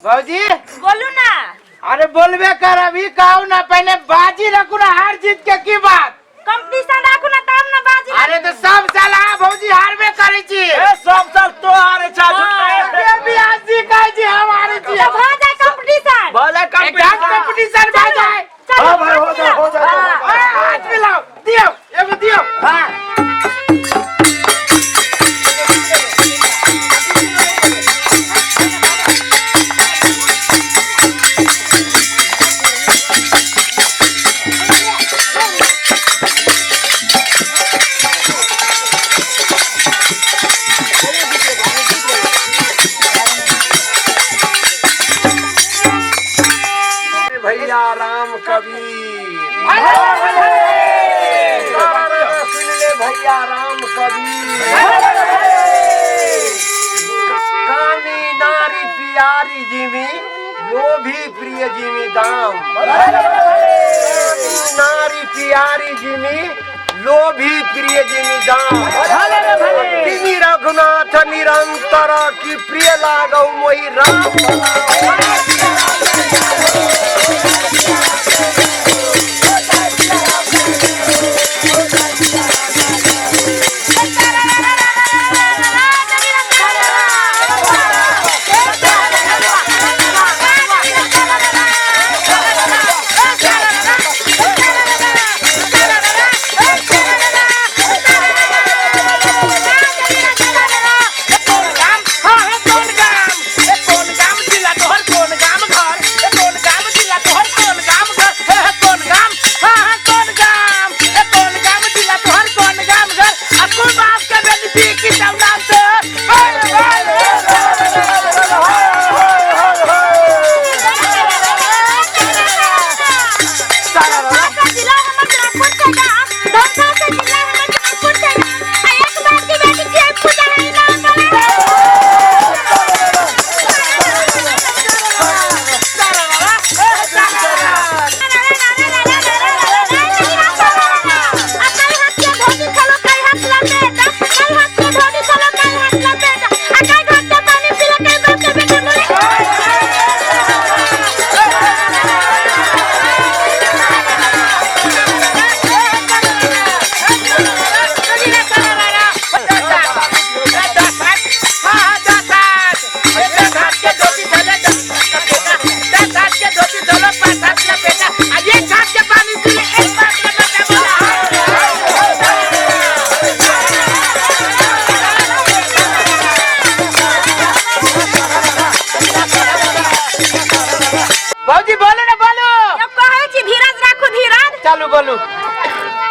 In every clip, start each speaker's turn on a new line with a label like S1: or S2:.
S1: भौजी
S2: बोलू ना।
S1: अरे बोलबे कर, अभी कहू ना, पहले बाजी रखू ना, हार जीत के की बात?
S2: कंपटीशन राखू ना तब ना बाजी।
S1: अरे तो सब साल अहाँ भौजी हारबे करै छी।
S3: ए सब साल तो हारे छा।
S2: हाँ।
S1: के भी आज जी कहै छी हम हारे छी।
S2: तो भ जाए कंपटीशन।
S3: भले
S1: एकदम कंपटीशन भऽ जाए।
S2: चलो।
S4: हाँ भाई, हो जाए, हो जाए।
S2: हाँ।
S1: ए, हाथ मिलाओ, दियौ एगो दियौ।
S3: हां।
S4: भैया राम कबीर, सुन ले भैया राम कबीर, कानी नारी प्यारी जिमी लोभी प्रिय जिमी दाम, कानी नारी प्यारी जिमी लोभी प्रिय जिमी दाम, तिमी रघुनाथ निरंतर की प्रिय लागौ मोहि राम।
S3: कोन गाम? हाँ हाँ, कोन गाम? ए कोन गाम जिला तोहर, कोन गाम घर? ए कोन गाम जिला तोहर, कोन गाम घर? हे हे कोन गाम? हाँ हाँ, कोन गाम? ए कोन गाम जिला तोहर, कोन गाम घर? आ कोन बाप के बेटी की नाम से?
S2: जिला हमर जनकपुर छै गाम, धमसा से जिला हमर जनकपुर छै गाम, आ एक बाप के बेटी छियै पूजा है नाम वाला।
S1: भौजी बोलू ना, बोलू।
S2: धीरज राखू, धीरज।
S1: चलू बोलू।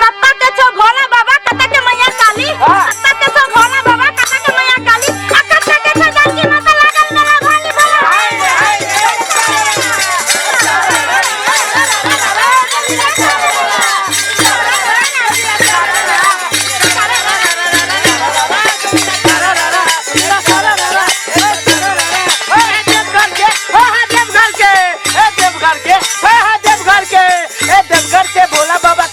S2: कत्ता के छौ भोला बाबा, कत्ता के मैया काली?
S1: हाँ।
S2: कत्ता के छौ भोला बाबा, कत्ता के मैया काली, आ कत्ता के छौ जानकी माता लागल मेला भाली भोला।
S3: देवघर के, हाँ हाँ, देवघर के, ए देवघर के, हाँ हाँ, देवघर के, ए देवघर के भोला बाबा।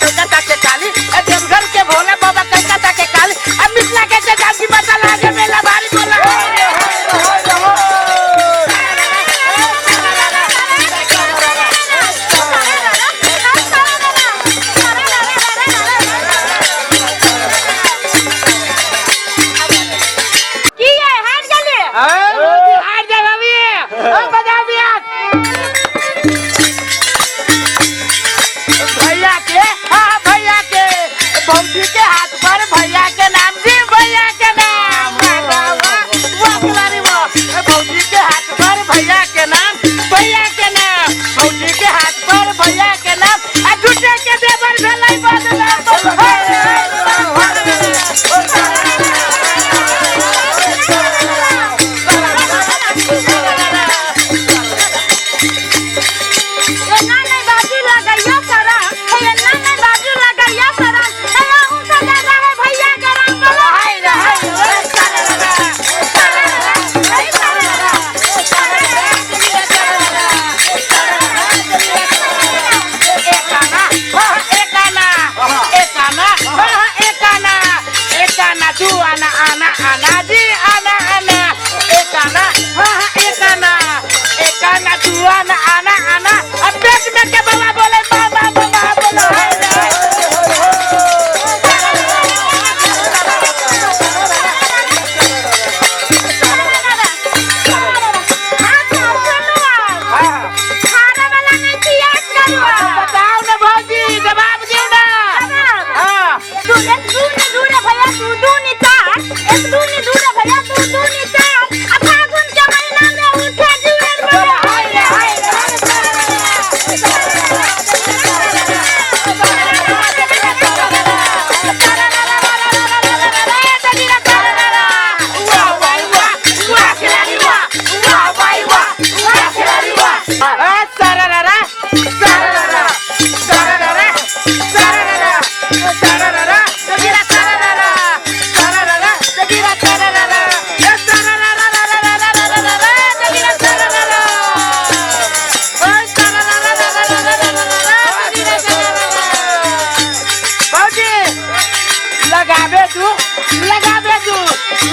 S1: दू आना आना आना आ पेट में के बउआ बोले मामा मामा बोले हाय रे।
S2: अच्छा सुनो
S1: हाँ।
S2: खाने वाला नहीं पियास करुआ
S1: बताओ ना भौजी जवाब दियो ना। हाँ।
S2: तू एक दू ने दू रे भैया तू दू ने चार, एक दू ने दू रे भैया तू दू ने चार, आ फागुन के महीना में उठे जुएर बोले
S1: हाय रे हाय रे। आ, सारारारा, सारारारा, सारारारा, सारारारा, सारारारा, जगीरा सारारारा, सारारारा, जगीरा सारारारा, ए, सारारारारारारारारारा, जगीरा सारारारा। ओ, सारारारारारारारारा, जगीरा सारारारा। भौजी, लगाबे तू लगाबे तू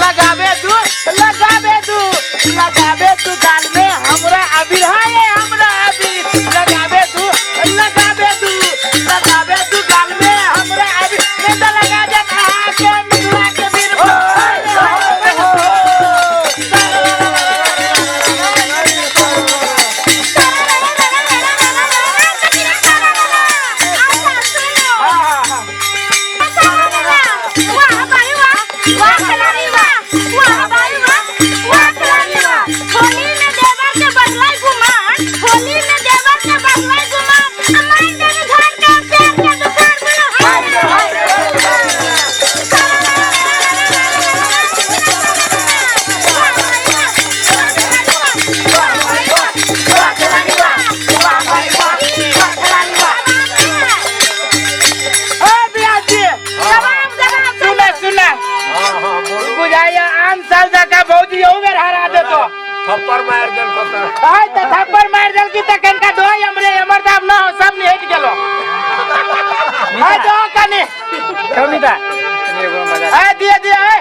S1: लगाबे तू लगाबे तू लगाबे तू गाल में हमरा अबीर हाय हमरा अबीर लगाबे तू लगाबे तू लगाबे तू गाल में हमरा अबीर नहीं तो लगा दे अहाँ के मिथिला के वीर।
S2: अच्छा सुनो
S1: हाँ, हाँ, हाँ।
S2: वाह भाई वाह, वाह खिलाड़ी वाह, वाह भाई वाह, वाह खिलाड़ी वाह। होली में देवर के बदलाई गुमान, होली में देवर के बदलाई गुमान, अमर देवी घर के प्यार के दुकान बोलो हाय रे हाय रे।
S1: ओ बियाह जी
S2: जवाब जवाब
S1: सुने सुने
S4: हाँ हाँ बोलो।
S1: बुझाइया आम साल जका भौजी यहू बेर हरा देतो।
S4: थप्पड़ मार देल पता।
S1: हाय त थप्पड़ मार देल की त कनका धोई हमरे हमर दाम न हो सब निहट गेलो। हाय दो कने
S3: कविता
S1: हाय दिए दिए हाय।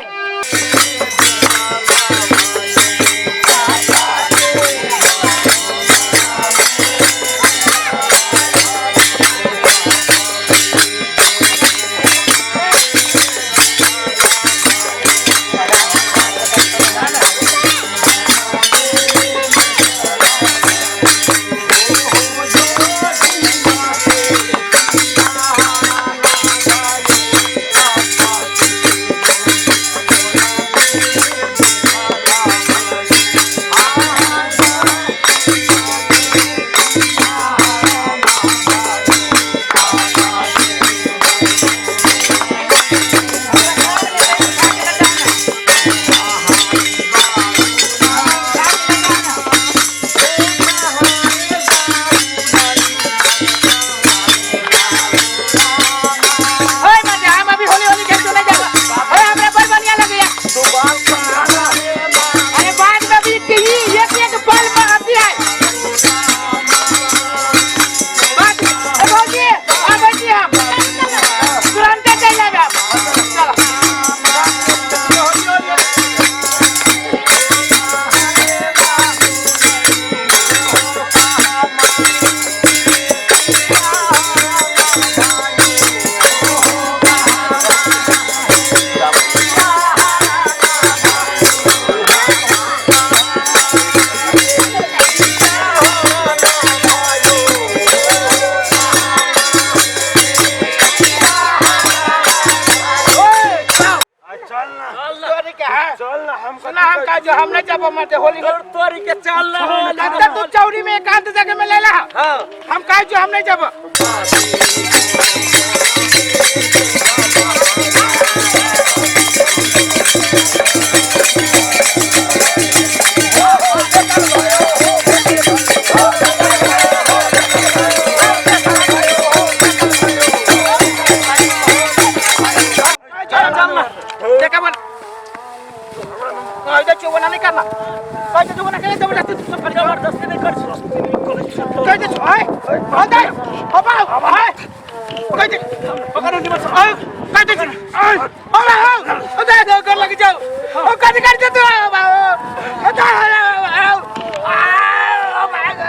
S1: ओए मजे हम अभी होली होली खेल चले जाबो। ओए हमरा बड़ बढ़िया लगैया। अरे बाद में भी ही एक एक पल में आती है बाद में। ए भौजी आबै छी हम तुरंते चलि आएब हम। चलो।
S4: चल ना
S1: तोरी के है
S4: चल ना हम
S1: सुना हम का जो हम नहीं जाबो मते होली में।
S3: तोरी के चल ना हो।
S1: कत्ते तू चौरी में एकांत जगह में लेला।
S3: हाँ।
S1: हम काहे जो हम नहीं जाबो। चल ना देखा बोल कायदा चोवना नहीं करना कायदा चोवना के जबरदस्ती सब कर
S3: जबरदस्ती नहीं कर
S1: कायदा चो आए आदे अबा आए कायदा पकड़ो नहीं बस आए कायदा चो आए अबा ओ दे दे कर लग जाओ ओ कायदा कर दे तू अबा ओ दे आओ आ ओ भाग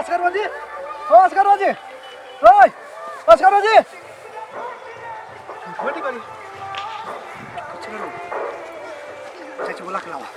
S5: असगर जी, ओ असगर जी, ओए असगर जी, बड़ी बड़ी चलो चाची बोला के लावा।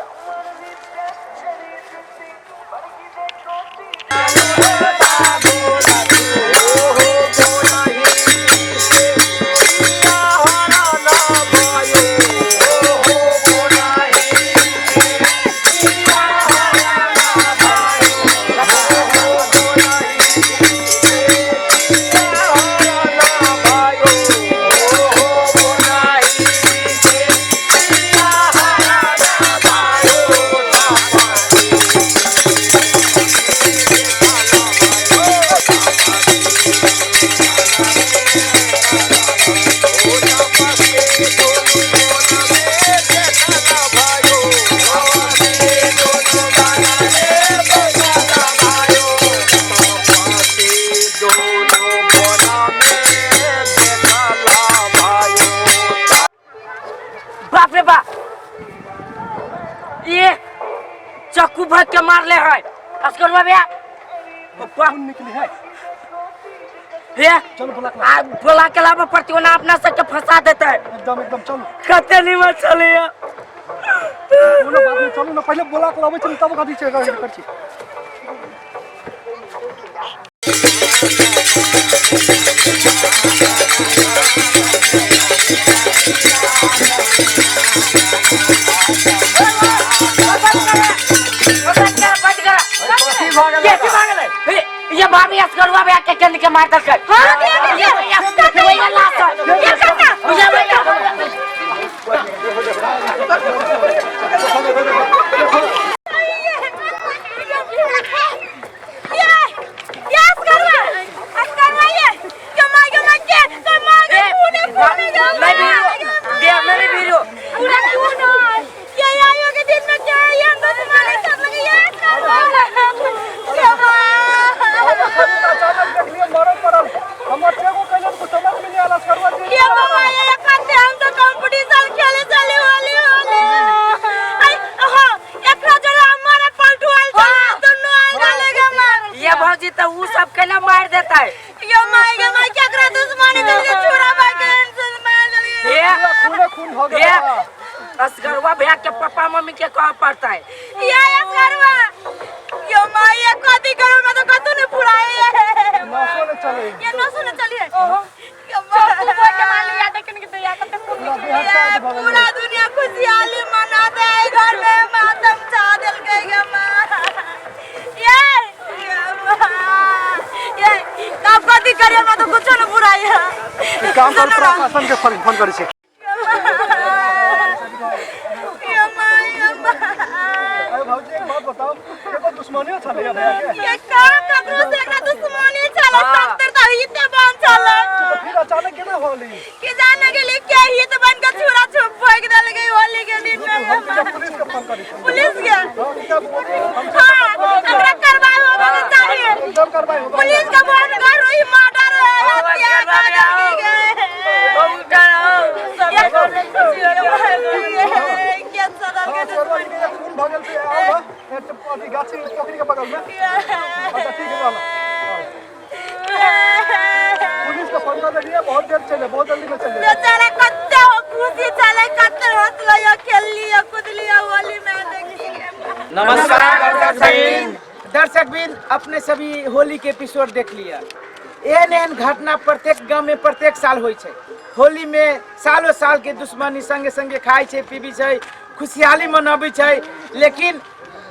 S1: बाप रे बाप, ये चक्कू भर के मार ले है असगरवा भैया।
S5: खून निकली है।
S1: हे
S5: चलो बोला के
S1: आ बोला के लावा पड़ती ना, अपना सबके फंसा देता है।
S5: एकदम एकदम चलो।
S1: कते निमन चले।
S5: कोनो बात नहीं, चलू ना, पहले बोला के लाबै छी तब कथी छै कर छी।
S1: ये भाभी असगरवा भैया के केंद्र के मार दलकै।
S2: हाँ, ये, ये,
S1: ये भैया लाश है।
S2: ये कन्ना।
S1: ये भैया।
S2: ये ये असगरवा, असगरवा ये कमा कमा के कमा के खून खून।
S1: नहीं वीरू, दे मेरे वीरू।
S2: पूरा खून है। ये आयो के दिन में क्या ये हमको तुम्हारे साथ लगे ये असगरवा कमा।
S5: अचानक देखलिए मरल पड़ल, हमर एगो कैले तो समझ में नहीं आयल असगरवा जी।
S2: ये बाबा ये करते हम तो कंपटीशन खेले चले होली होली। आई हां एकरा जरा हमारा पलटू आल चले दोनों आल डालेगा मार।
S1: ये भौजी तो ऊ सब के ना मार देता है।
S2: ये मार के मार क्या करा दुश्मनी चल के छुरा भाग के मार
S1: ये
S5: पूरा खूने खून हो
S1: ये
S5: गया।
S1: असगरवा भैया के पापा मम्मी के कह पड़ता है।
S2: ये असगरवा यो मां ये कथी करो, मैं तो कतू नहीं पुराए।
S5: नसो ने चले।
S2: ये नसो ने चलिए। यो मां के मार लिया देखन के तो या कते खून
S5: पूरा बिहार शांत भऽ गेलै।
S2: पूरा दुनिया खुशहाली मनाते है, घर में मातम छा दिल के गे मां। ये ये मां ये कब कथी करे, मैं तो कुछ नहीं पुराई है।
S5: एक काम कर, प्रशासन के फोन फोन करै छी।
S2: ये मां ये मां।
S5: अरे भौजी एक बात बताओ, एगो दुश्मनियो छलै भैया के?
S2: ये काम ककरो से एकरा दुश्मनी छलै। सत्तर तऽ हिते बन छलै।
S5: तो फिर अचानक केना होली?
S2: कि जाने के लिए क्या हित बन के छुरा छुप फेंक देल गई होली के दिन में।
S5: हम तऽ पुलिस के फोन करै छी।
S2: पुलिस के?
S5: हाँ, हम
S2: हाँ, एकरा कार्रवाई होबे के चाही।
S5: एकदम कार्रवाई होगा।
S2: पुलिस के फोन करू, ई मर्डर है, हत्या कर देल गई।
S5: हाँ, खून भऽ गेल छै, आउ हँ, अथी गाछी पोखरि के बगल में। अच्छा ठीक है, रहल। पुलिस के फोन कर देलियै, बहुत देर चले, बहुत जल्दी में चले।
S2: बेचारा कत्ते हो खुशी चले, कत्ते हंसलो यो खेललियो कूदलियो होली में देखी।
S3: नमस्कार दर्शक दर्शकबिन, अपने सभी होली के एपिसोड देख लिया। एहन एहन घटना प्रत्येक गांव में प्रत्येक साल होइ छै। होली में सालो साल के दुश्मनी संगे संगे खाइ छै, पीबी छै, खुशहाली मनबै छै, लेकिन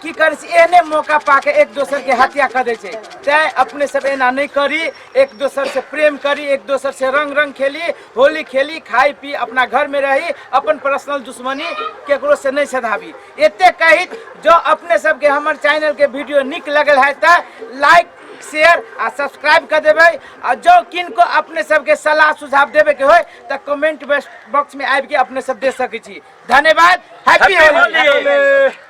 S3: की करै छै, एहने मौका पाके एक दोसर के हत्या कर दै छै। तैं अपने सब एना नहीं करी, एक दोसर से प्रेम करी, एक दोसर से रंग रंग खेली, होली खेली, खाई पी, अपना घर में रही, अपन पर्सनल दुश्मनी केकरो से नहीं सधाबी। एते कहित जो अपने सबके हमर चैनल के वीडियो निक लगल है तऽ लाइक शेयर आ सब्सक्राइब कर देबै, आ जो किनको अपने सबके सलाह सुझाव देवे के होय तऽ कमेंट बॉक्स में आबि के अपने सब दे सकै छी। धन्यवाद। हैप्पी होली।
S5: होली।